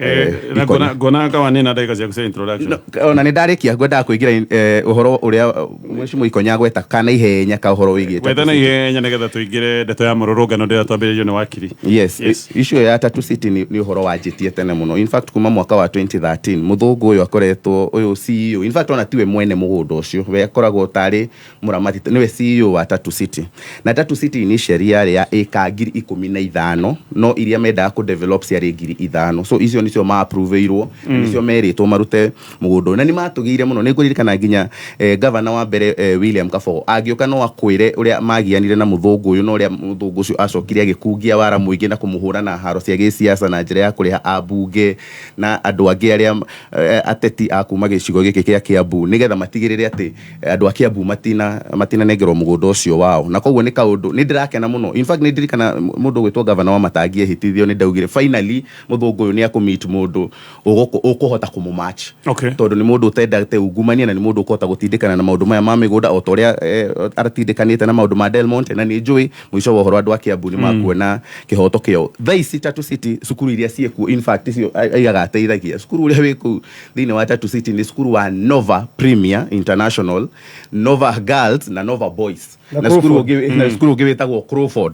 Na Ikonyo. Ngona kawa nĩ na ndagĩka ciaku cia introduction. Ona nĩ ndarĩkia, ngwendaga kũingĩra ũhoro ũrĩa mheshimiwa Ikonya agweta kana ihenya ka ũhoro wĩgiĩ Gwetha na ihenya nĩgetha tũingĩre ndeto ya mũrũrũngano ndĩrĩa twambĩrĩirio nĩ wakiri. Yes. Yes. Issue ya Tatu City nĩ ũhoro wanjĩtie tene mũno. In fact, kuma mwaka wa 2013 mũthũngũ ũyũ akoretwo ũyũ CEO. In fact, ona tiwe mwene mũgũnda ũcio, we akoragwo tarĩ mũramati, nĩwe CEO wa Tatu City. Na Tatu City initially yarĩ ya ĩka 15,000, no iria mendaga kũ develop ciarĩ 5,000. So icio nĩcio ma-approve-irwo, nĩcio merĩtwo marute mũgũnda ũyũ, na nĩ matũgĩire mũno. Nĩ ngũririkana nginya gavana wa mbere, William Kabogo, angĩũka no akwĩre ũrĩa magianire na mũthũngũ ũyũ, na ũrĩa mũthũngũ ũcio acokire agĩkungia wara mũingĩ na kũmũhũra na haro cia gĩsiasa na njĩra ya kũrĩha ambunge na andũ angĩ arĩa ateti a kuma gĩcigo gĩkĩ kĩa Kiambu nĩgetha matigĩrĩre atĩ andũ a Kiambu matinanengerwo mũgũnda ũcio wao. Na koguo nĩ kaũndũ nĩ ndĩrakena mũno. In fact, nĩ ndirikana mũndũ ũgwĩtwo gavana wa Matangi ehĩtithio, nĩ ndaugire finally mũthũngũ ũyũ nĩ akũmeet mũndũ ũkũhota kũmũmatch, tondũ nĩ mũndũ ũtendete ungumania na nĩ mũndũ ũkũhota gũtindĩkana na maũndũ maya ma mĩgũnda o ta ũrĩa aratindĩkanĩte na maũndũ ma Del Monte. Na nĩ njũĩ mũico wa ũhoro Andũ a Kiambu nĩ makuona kĩhoto kĩao. Thaa ici Tatu City, cukuru iria ciĩkuo, in fact icio aigaga ateithagia cukuru ũrĩa wĩ kũu thĩinĩ wa Tatu City nĩ cukuru wa Nova Premier International, Nova Girls na Nova Boys. Na Na cukuru Crawford. ũngĩ, na cukuru ũngĩ wĩtagwo Crawford.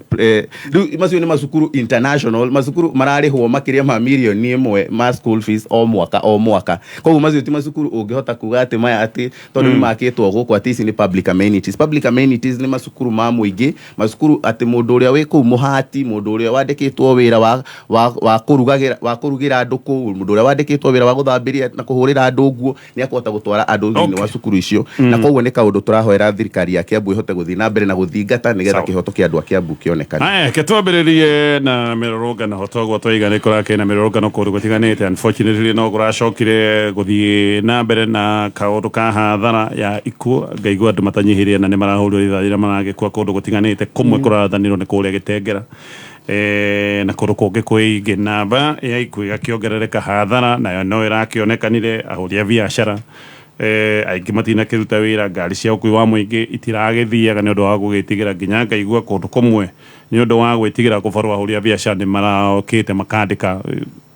Rĩu macio nĩ macukuru international, macukuru mararĩhwo makĩria ma mirioni 1 ma school fees o mwaka o mwaka. Koguo macio ti macukuru ũngĩhota kuga atĩ maya atĩ tondũ nĩ makĩtwo gũkũ atĩ ici nĩ public amenities. Public amenities nĩ macukuru ma mũingĩ, macukuru atĩ mũndũ ũrĩa wĩ kũu mũhati, mũndũ ũrĩa wandĩkĩtwo wĩra wa kũrugagĩra, wa kũrugĩra andũ kũu, mũndũ ũrĩa wandĩkĩtwo wĩra wa gũthambĩria na kũhũrĩra andũ nguo, nĩ akũhota gũtwara andũ thĩinĩ wa cukuru icio. Na koguo nĩ kaũndũ tũrahoera thirikari ya Kiambu ĩhote gũthiĩ na mbere na gũthingata nĩgetha Sawa. kĩhoto kĩa andũ a Kiambu kĩonekane. Aya, ke twambĩrĩrie na mĩrũrũngano. Toguo twaiga nĩ kũrakĩrĩ na mĩrũrũngano kũndũ gũtiganĩte. Unfortunately no kũracokire gũthiĩ na mbere na kaũndũ ka hathara ya ikuũ. Ngaigua andũ matanyihĩrie na nĩ marahũrirwo rithathi rĩrĩa maragĩkua kũndũ gũtiganĩte. Kũmwe kũrathanirwo nĩ kũrĩa Gĩtengera, na kũndũ kũngĩ kwĩingĩ. Namba ya ikuũ ĩgakĩongerereka, hathara nayo no ĩrakĩonekanire. Ahũri a biacara aingĩ matinakĩruta wĩra, ngari cia ũkui wa mũingĩ itiragĩthiaga nĩ ũndũ wa gũgĩtigĩra. Nginya ngaigua kũndũ kũmwe nĩ ũndũ wa gwĩtigĩra kũborwo, ahũri a biacara nĩ marokĩte makandĩka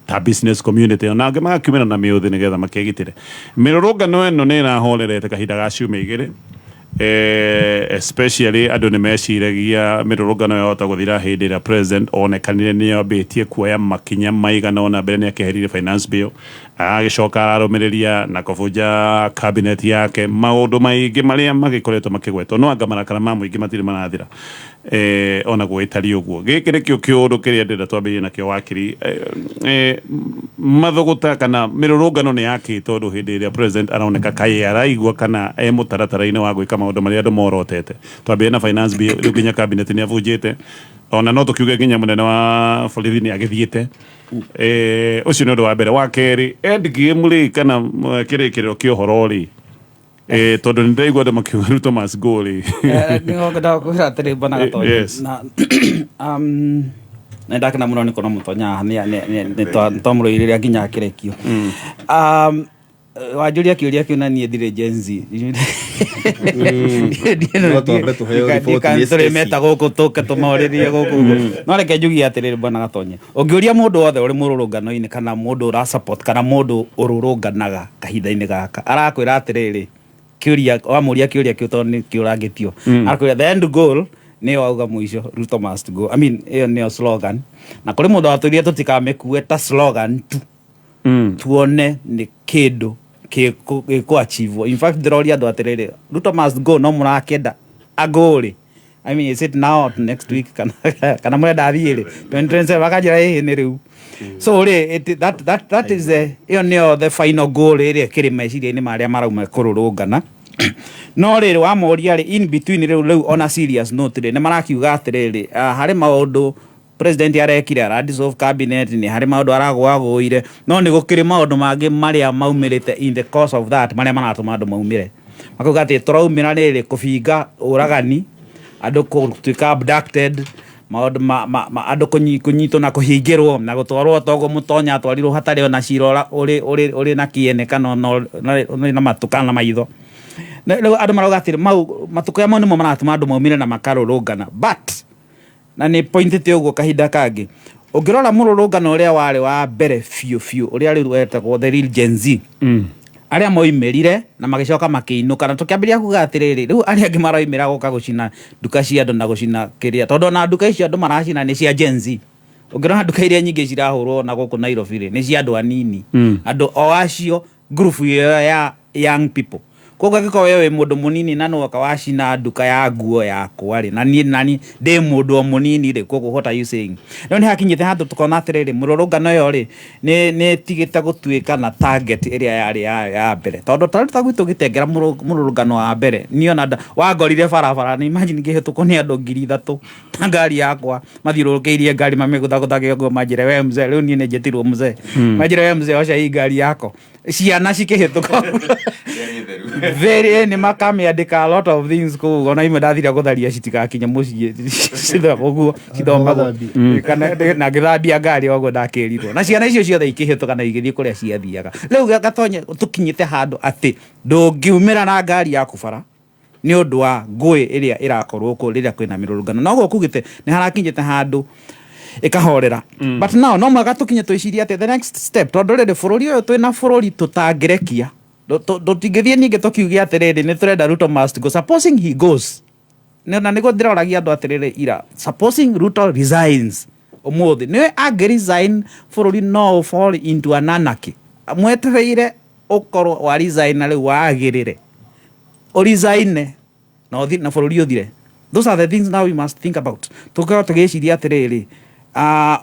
ta business community, ona angĩ magakiumĩra na mĩũthĩ nĩgetha makĩgitĩre. Mĩrũrũngano ĩno nĩ ĩrahorerete kahinda ga ciumia 2. Especially andũ nĩ meciragia mĩrũrũngano yahota gũthira hĩndĩ ĩrĩa president onekanire nĩ ambĩtie kuoya makinya maigana ũna. Mbere nĩ akĩheririe finance bill, agagĩcoka ararũmĩrĩria na kũbunja cabinet yake, maũndũ maingĩ marĩa magĩkoretwo makĩgwetwo. No anga marakara ma mũingĩ matirĩ marathira. Ona gũgĩtariĩ ũguo, gĩkĩ nĩkĩo kĩũndũ kĩrĩa ndĩrenda twambĩrĩrie nakĩo. Wakiri, mathũgũta kana mĩrũrũngano nĩ yakĩ? Tondũ hĩndĩ ĩrĩa president aroneka kaĩ araigua kana e mũtaratara-inĩ wa gwĩka maũndũ marĩa andũ morotete. Twambĩrĩrie na finance bill, rĩu nginya cabinet nĩ abunjĩte, ona no tũkiuge nginya mũnene wa borithi nĩ agĩthiĩte. Ũcio nĩ ũndũ wa mbere. Wa kerĩ, end game rĩ, kana kĩrĩkĩrĩro kĩa ũhoro rĩ, tondũ nĩ ndĩraigua andũ makiuga Ruto must go rĩ. Nĩho kwĩra atĩrĩ, bwana Gatonyi, Yes. na nĩ ndakena mũno nĩ kuona Mũtonya haha. Nĩ twamũrũirĩra nginya akĩrekio. Wanjũria kĩũria kĩu na niĩ ndirĩ Gen Z. No twambe tũheo riboti nĩ Tũrĩ Stacy. meta gũkũ tũke tũmorĩrie gũkũ ũguo. No reke njugie atĩrĩrĩ, bwana Gatonye, ũngĩũria mũndũ wothe ũrĩ mũrũrũngano-inĩ kana mũndũ ũra support kana mũndũ ũrũrũnganaga kahinda-inĩ gaka, arakwĩra atĩrĩrĩ, kĩũria wamũria kĩũria kĩu, tondũ nĩ kĩũrangĩtio, arakwĩra the end goal nĩyo auga mũico, "Ruto must go." I mean, ĩyo nĩyo slogan, na kũrĩ mũndũ watwĩrire tũtikamĩkue ta slogan tu, tuone nĩ kĩndũ gĩkũ. In fact, ndĩroria andũ atĩrĩrĩ, "Ruto must go," no mũrakĩenda agũrĩ? I mean, is it now or next week, kana mũrenda athiĩ rĩ 2027? Akanjĩra ĩhĩ nĩ rĩu. So rĩ, that is the ĩyo nĩyo the final goal ĩrĩa ĩkĩrĩ meciria-inĩ marĩa marauma kũrũrũngana. No rĩrĩ, wamoria rĩ, in between rĩu on a serious note rĩ, nĩ marakiuga atĩrĩrĩ, harĩ maũndũ president arekire, ara dissolve cabinet, nĩ harĩ maũndũ aragũagũire, no nĩ gũkĩrĩ maũndũ mangĩ marĩa maumĩrĩte in the course of that, marĩa maratũma andũ maumĩre makauga atĩ tũraumĩra rĩrĩ kũbinga ũragani, andũ gũtuĩka abducted, maũndũ ma andũ kũnyitwo na kũhingĩrwo na gũtwarwo toguo Mũtonya atwarirwo hatarĩ ona cira ũrĩ na kĩene kana ona ũrĩ na matũ kana na maitho. Rĩu andũ marauga atĩrĩ mau matukũ mau nĩmo maratũma andũ maumĩre na makarũrũngana. But na nĩ pointĩte ũguo kahinda kangĩ, ũngĩrora mũrũrũngano ũrĩa warĩ wa mbere biũ biũ, ũrĩa rĩu wetagwo the real Gen Z, arĩa moimĩrire na magĩcoka makĩinũka, na tũkĩambĩrĩria kuga atĩrĩrĩ, rĩu arĩa angĩ maroimĩra gũka gũcina nduka cia andũ na gũcina kĩrĩa, tondũ ona nduka icio andũ maracina nĩ cia Gen Z. Ũngĩrora nduka iria nyingĩ cirahũrwo na gũkũ Nairobi rĩ, nĩ cia andũ anini, andũ o acio group ĩyo ya young people. Koguo angĩkorwo we wĩ mũndũ mũnini na nĩwoka wacina nduka ya nguo yakwa rĩ, na niĩ nani ndĩ mũndũ o mũnini rĩ, koguo what are you saying? Rĩu nĩ hakinyĩte handũ tũkona atĩrĩrĩ, mũrũrũngano ĩyo rĩ, nĩ ĩtigĩte gũtuĩka na target ĩrĩa yarĩ ya mbere, tondũ ta rĩu ta gwitũ gĩtengera mũrũrũngano wa mbere, niĩ ona wangorire barabara, nĩ imagine ngĩhĩtũkwo nĩ andũ 3000 na ngari yakwa, mathiũrũrũkĩirie ngari mamĩgũthagũthage ũguo, manjĩre, "We mzee." Rĩu niĩ nĩ njĩtirwo mzee. Manjĩre, "We mzee, oca hii ngari yako." Ciana cikĩhĩtũka very nĩ makamĩandĩka a lot of things kũu, ona imwe ndathire gũtharia citigakinye mũciĩ ũguo cithomagwo. Kana na ngĩthambia ngari ũguo ndakĩrirwo, na ciana icio ciothe ikĩhĩtũka na igĩthiĩ kũrĩa ciathiaga. Rĩu Gatonye, tũkinyĩte handũ atĩ ndũngiumĩra na ngari yaku bara. Nĩ ũndũ wa ngũĩ ĩrĩa ĩrakorwo kũ rĩrĩa kwĩna mĩrũrũngano, na ũguo kugĩte nĩ harakinyĩte handũ ĩkahorera. But now no mũhaka tũkinye twĩcirie atĩ the next step, tondũ rĩrĩ bũrũri ũyũ twĩna bũrũri tũtangĩrekia. Tũtingĩthiĩ ningĩ tũkiuge atĩrĩrĩ, nĩ tũrenda Ruto must go. Supposing he goes, na nĩguo ndĩroragia andũ atĩrĩrĩ ira, supposing Ruto resigns ũmũthĩ, nĩwe angĩ resign, bũrũri no ũ fall into an anarchy. Mwetereire ũkorwo wa resign na rĩu wagĩrĩre ũresign na ũthi na bũrũri ũthire. Those are the things now we must think about. Tũkorwo tũgĩciria atĩrĩrĩ,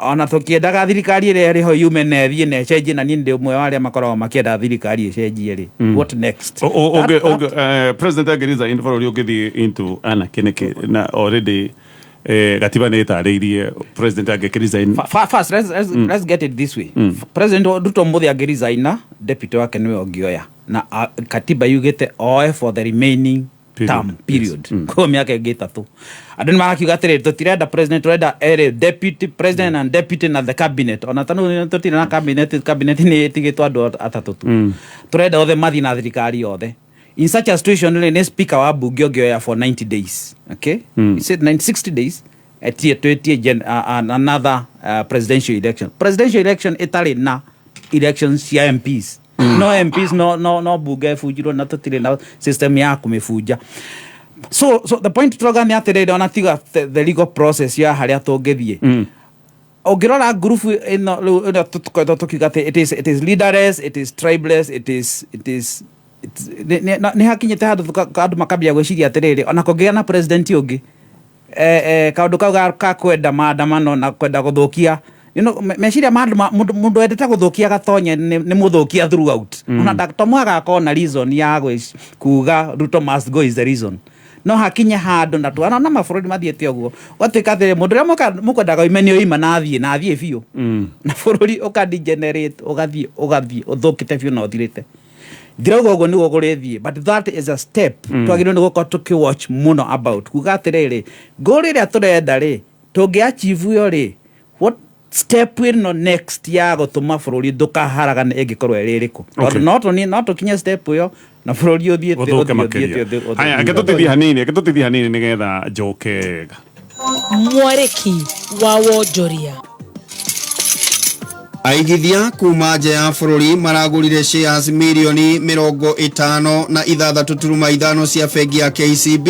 ona tũkĩendaga thirikari ĩrĩa ĩrĩho yume na ĩthiĩ na ĩcenjie, na niĩ ndĩ ũmwe wa arĩa makoragwo makĩenda thirikari ĩcenjie rĩ, what next? President angĩresign, bũrũri ũngĩthiĩ into anarchy nĩkĩ, na already gatiba nĩ ĩtarĩirie president angĩkĩresign? First, let's get it this way. President Ruto mũthĩ angĩresigna, deputy wake nĩwe ũngĩoya, na katiba yugĩte oe for the remaining Period. term period. Koguo mĩaka ĩngĩ 3. Andũ nĩ marakiuga atĩrĩrĩ, tũtirenda president, tũrenda erĩ, deputy president and deputy na the cabinet. Ona tondũ tũtirĩ na cabinet, cabinet nĩ ĩtigĩtwo andũ atatũ tu. Tũrenda othe mathiĩ na thirikari yothe. In such a situation rĩ, nĩ speaker wa bunge ũngĩoya for 90 days, okay? He said 90, 60 days etie twĩtie another presidential election, presidential election ĩtarĩ na elections cia MPs. No MPs, no bunge ĩbunjirwo, na tũtirĩ na system ya kũmĩbunja. So the point tũrauga nĩ atĩrĩrĩ, ona tiga the legal process ya harĩa tũngĩthiĩ, ũngĩrora ngurubu ĩno rĩu ĩno tũkoretwo tũkiuga atĩ it is leaderless, it is tribeless, it is nĩ hakinyĩte handũ andũ makambia gwĩciria atĩrĩrĩ, ona kũngĩgĩa na president ũngĩ, kaũndũ kau ka kwenda maandamano na kwenda gũthũkia, meciria ma andũ, mũndũ wendete gũthũkia gatonye nĩ mũthũkia throughout. Ona to mũhaka akorwo na reason ya kuga Ruto must go is the reason. No hakinye handũ na twana na mabũrũri mathiĩte ũguo, gwatuĩka atĩrĩ, mũndũ ũrĩa mũkwendaga oime nĩ oima na athiĩ na athiĩ biũ, na bũrũri ũkadegenerate, ũgathiĩ ũthũkĩte biũ na ũthirĩte. Ndirauga ũguo nĩguo kũrĩthiĩ, but that is a step twagĩrĩirwo nĩ gũkorwo tũkĩwatch mũno about, kuga atĩrĩrĩ, goal ĩrĩa tũrenda rĩ, tũngĩ achieve ĩyo rĩ, what step ĩno next ya gũtũma bũrũri ndũkaharagane ĩngĩkorwo ĩrĩ ĩrĩkũ? Tondũ no tũkinye step ĩyo na bũrũri ũthiĩte ũthũke ũthiĩ- makĩria. ũthiĩte Haya, reke tũtithie hanini nĩgetha njoke wega. Mwarĩki wa wonjoria. Aigithia kuma nja ya bũrũri maragũrire shares 56.5 mirioni cia bengi ya KCB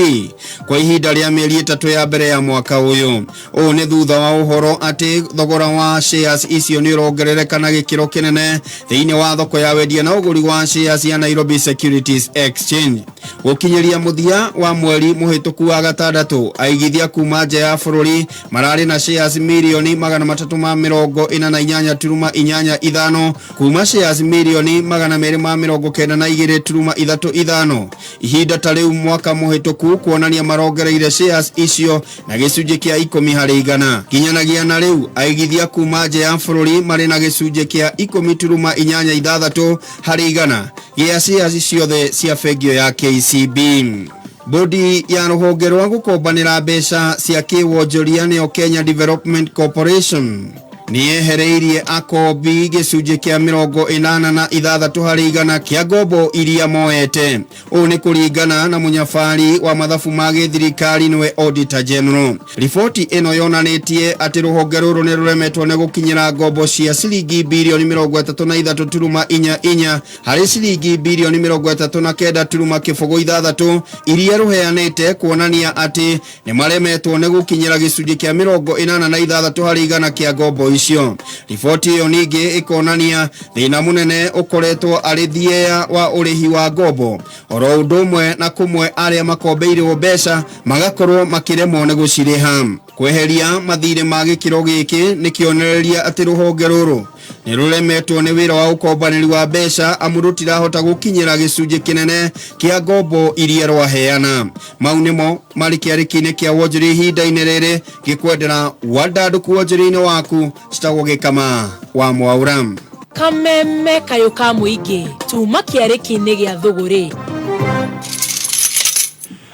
kwa ihinda rĩa mĩeri 3 ya mbere ya mwaka ũyũ. Ũũ nĩ thutha wa ũhoro atĩ thogora wa shares icio nĩ ũrongerereka na gĩkĩro kĩnene thĩinĩ wa thoko ya wendia na ũgũri wa shares ya Nairobi Securities Exchange. Gũkinyĩria mũthia wa mweri mũhĩtũku wa gatandatũ, aigithia kuma nja ya bũrũri mararĩ na shares 348.85 mirioni kuma shares 292.35 mirioni ihinda ta rĩu mwaka mũhĩtũku, kuonania marongereire shares icio na gĩcunjĩ kĩa 10%. Nginyanagia na rĩu, aigithia kuma nja ya bũrũri marĩ na gĩcunjĩ kĩa 10.86% gĩa shares ciothe cia bengi ĩyo ya KCB. Bodi ya rũhonge rwa gũkombanĩra mbeca cia kĩwonjoria, nĩyo Kenya Development Corporation, nĩ yehereirie akombi gĩcunjĩ kĩa 86% kĩa ngombo iria moete. Ũũ nĩ kũringana na mũnyabari wa mathabu ma gĩthirikari, nĩwe Auditor General. Riboti ĩno yonanĩtie atĩ rũhonge rũrũ nĩ rũremetwo nĩ gũkinyĩra ngombo cia ciringi 33.44 birioni harĩ ciringi 39.06 birioni iria rũheanĩte, kuonania atĩ nĩ maremetwo nĩ gũkinyĩra gĩcunjĩ kĩa 86% kĩa ngombo icio. Riboti ĩyo ningĩ ĩkonania thĩna mũnene ũkoretwo arĩ thieya wa ũrĩhi wa ngombo, oro ũndũ ũmwe na kũmwe arĩa makombeirwo mbeca magakorwo makĩremwo nĩ gũcirĩha. Kweheria mathirĩ ma gĩkĩro gĩkĩ nĩ kĩonereria atĩ rũhonge rũrũ nĩ rũremetwo nĩ wĩra wa ũkombanĩri wa mbeca, amu rũtirahota gũkinyĩra gĩcunjĩ kĩnene kĩa ngombo iria rwaheana. Mau nĩmo marĩ kĩarĩki-inĩ kĩa wonjoria ihinda-inĩ rĩrĩ. Ngĩkwendera wandandũku wonjoria-inĩ waku. Citagwo Gĩkama wa Mwaura. Kameme kayũ ka mũingĩ tuma kĩarĩki-inĩ gĩa thũgũrĩ.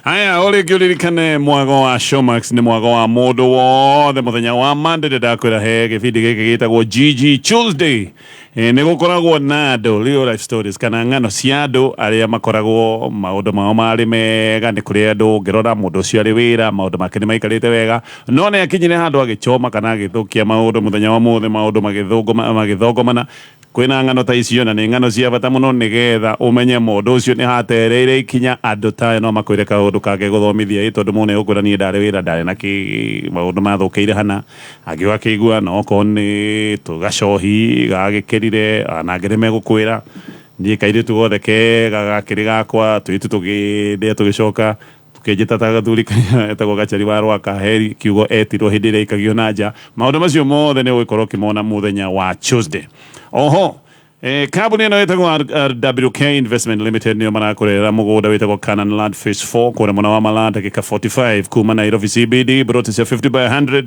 Haya, o rĩngĩ ũririkane mwago wa Showmax nĩ mwago wa mũndũ wothe. Mũthenya wa Monday ndakwĩra he gĩbindi gĩkĩ gĩtagwo GG Tuesday. Nĩ gũkoragwo na andũ, real life stories kana ng'ano cia andũ arĩa makoragwo maũndũ mao marĩ mega. Nĩ kũrĩ andũ ũngĩrora mũndũ ũcio arĩ wĩra, maũndũ make nĩ maikarĩte wega, no nĩ akinyire handũ agĩchoma kana agĩthũkia maũndũ. Mũthenya wa mũthĩ maũndũ magĩthongomana. Kwĩna ng'ano ta icio, na nĩ ng'ano cia bata mũno nĩgetha ũmenye mũndũ ũcio nĩ hatereire ikinya. Andũ tayo no makwĩre kaũndũ kangĩ gũthomithia ĩ, tondũ mũndũ nĩegũkwĩra niĩ ndarĩ wĩra, ndarĩ na kĩ, maũndũ mathũkĩire hana, angĩ ũgakĩigua no okorwo nĩ tũgacohi gagĩkĩrire, ona angĩ nĩ megũkwĩra niĩ kairĩtu gothe kega gakĩrĩ gakwa, tũirĩtu tũgĩndĩa tũgĩcoka tũkĩnjĩta ta gathuri karĩa etagwo Gachari wa Rwaka heri kiugo etirwo hĩndĩ ĩrĩa aikagio na nja. Maũndũ macio mothe nĩ ũgũkorwo ũkĩmona mũthenya wa Tuesday. Oho kambuni ĩno ĩtagwo RWK Investment Limited nĩo marakũrehera mũgũnda wĩtagwo Canaan Land Phase 4 kũrĩa mwena wa Malaa, ndagĩka 45 kuma Nairobi CBD, broti cia 50 by 100,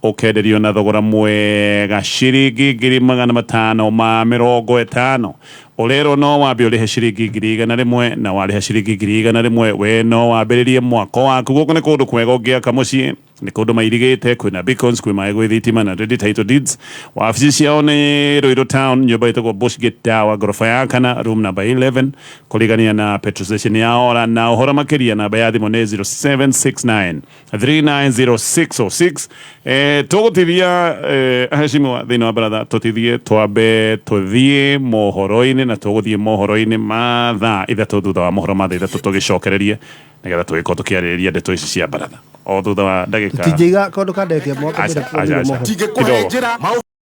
ũkenderio na thogora mwega ciringi 550,000. Ũrerwo no wambe ũrĩhe ciringi 100,000, na warĩha ciringi 100,000 we no wambĩrĩrie mwako waku. Gũkũ nĩ kũndũ kwega ũngĩaka mũciĩ, nĩ kũndũ mairigĩte, kwĩna beacons, kwĩ maĩ, gwĩ thitima na ready title deeds. Wabici ciao nĩ Ruiru Town, nyũmba ĩtagwo Bushgate Tower, ngoroba ya kana, room number 11, kũrigania na petrol station ya Ora. Na ũhoro makĩria, namba ya thimũ nĩ 0769 390606. Tũgũtithia aheshimiwa thĩinĩ wa baratha, tũtithie twambe tũthiĩ mohoro-inĩ, na tũgũthiĩ mohoro-inĩ ma thaa 3. Thutha wa mohoro ma thaa 3 tũgĩcokererie nĩgetha tũgĩkorwo tũkĩarĩrĩria ndeto ici cia baratha o thutha wa ndagĩka Tũtingĩiga kaũndũ ka ndagĩka ĩmwe Aca, kamũira aca, aca. mohoro. Kidogo.